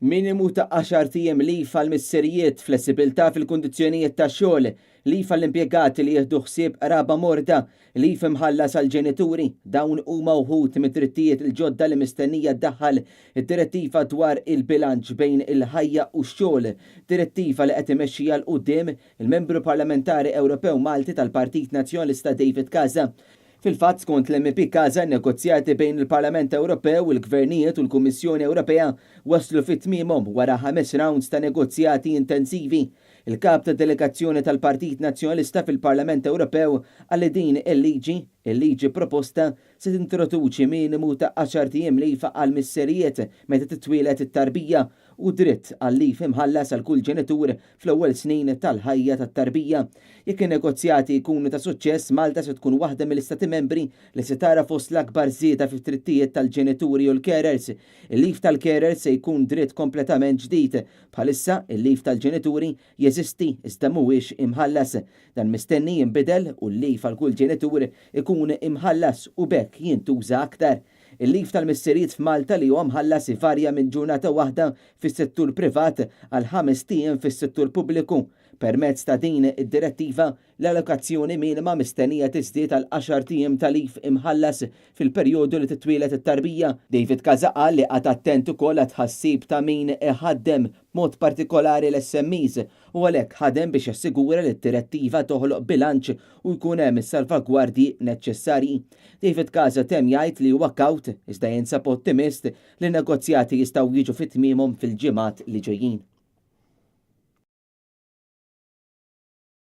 Minimu ta' għaxart ijiem leave għall-missirijiet, flessibilità fil-kundizzjonijiet tax-xogħol, leave għall-impjegati li jieħdu ħsieb qraba morda, leave imħallas għall-ġenituri, dawn huma wħud mid-drittijiet il-ġodda li mistennija ddaħħal id-Direttiva dwar il-bilanċ bejn il-ħajja u x-xogħol, direttiva li qed imexxiha 'l quddiem il-Membru Parlamentari Ewropew Malti tal-Partit Nazzjonalista David Casa. Fil-fatt, skont l-MEP Casa, n-negozjati bejn il-Parlament Ewropew, il-Gvernijiet u l-Kummissjoni Ewropea waslu fi tmiemhom wara ħames rounds ta' negozjati intensivi. Il-Kap tad-Delegazzjoni tal-Partit Nazzjonalista fil-Parlament Ewropew qal li din il-liġi, il-liġi proposta, se tintroduċi minimu ta' għaxart ijiem leave għall-missirijiet meta titwieled it-tarbija u dritt għal leave imħallas għal kull ġenitur fl-ewwel snin tal-ħajja tat-tarbija. Jekk in-negozjati jkunu ta' suċċess, Malta se tkun waħda mill-Istati Membri li se tara fost l-akbar żieda fit-drittijiet tal-ġenituri u l-carers. Il-leave tal-carers se jkun dritt kompletament ġdid. Bħalissa, il-leave tal-ġenituri jeżisti iżda mhuwiex imħallas. Dan mistenni jinbidel u l-leave għal kull ġenitur ikun imħallas u b'hekk jintuża aktar. Il-leave tal-missirijiet f'Malta li huwa mħallas ivarja minn ġurnata waħda fis-settur privat għal ħamest ijiem fis-settur pubbliku. Permezz ta' din id-direttiva, l-allokazzjoni minima mistennija tiżdied għal għaxart ijiem ta' leave imħallas fil-perjodu li titwieled it-tarbija. David Casa qal li qagħad attent ukoll għat-tħassib ta' min iħaddem, b'mod partikolari l-SMEs, u għalhekk ħadem biex jassigura li d-direttiva toħloq bilanċ u jkun hemm is-salvagwardji neċċessarji. David Casa temm jgħid li huwa kawt iżda jinsab ottimist li n-negozjati jistgħu jiġu fi tmiemhom fil-ġimgħat li ġejjin.